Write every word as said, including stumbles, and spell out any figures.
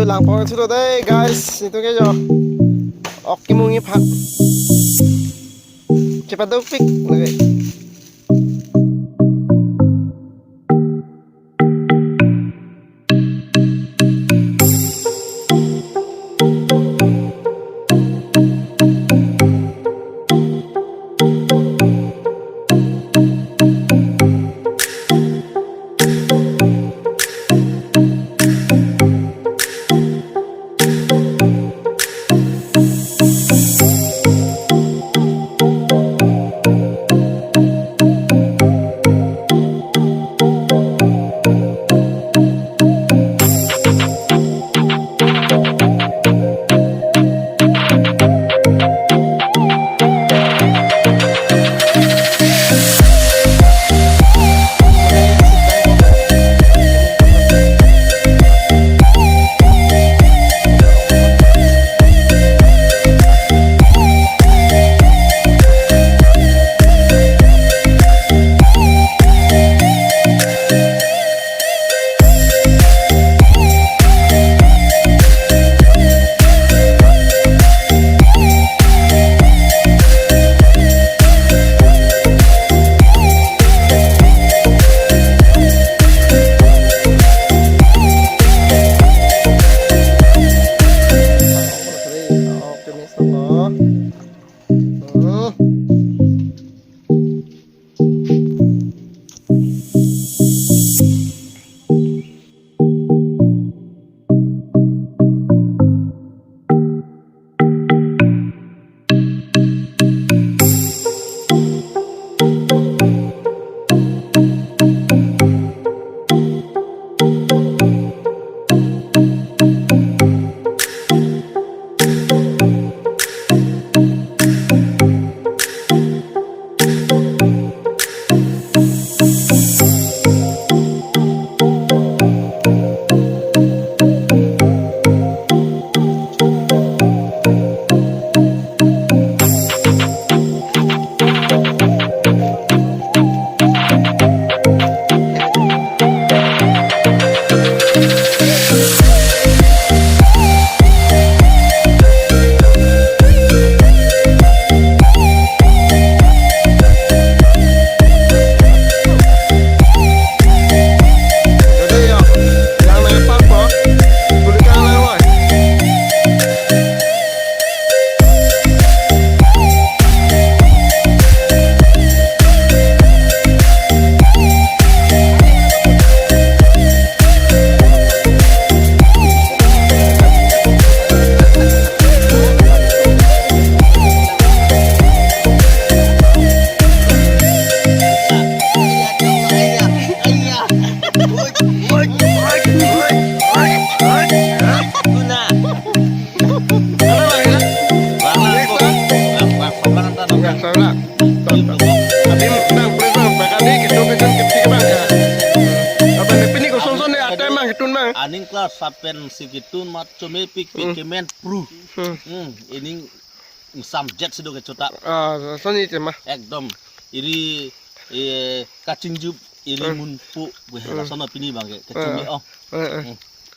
Langpon thulo dei, guys, itum ke jo. Ok kemung iphan. Chepadopik lagi. Aning kelar sapen si ketun mat chomepikpik, hmm, kemen pru. Hmm. Hmm, ining samjet si do kechotap. Ah, soni tema. Ekdom. Iri, eh, kachingjup, iri, hmm, munpu, bu hela, hmm, sono pini bang ke, kechome, eh, oh. Eh, eh. Hmm.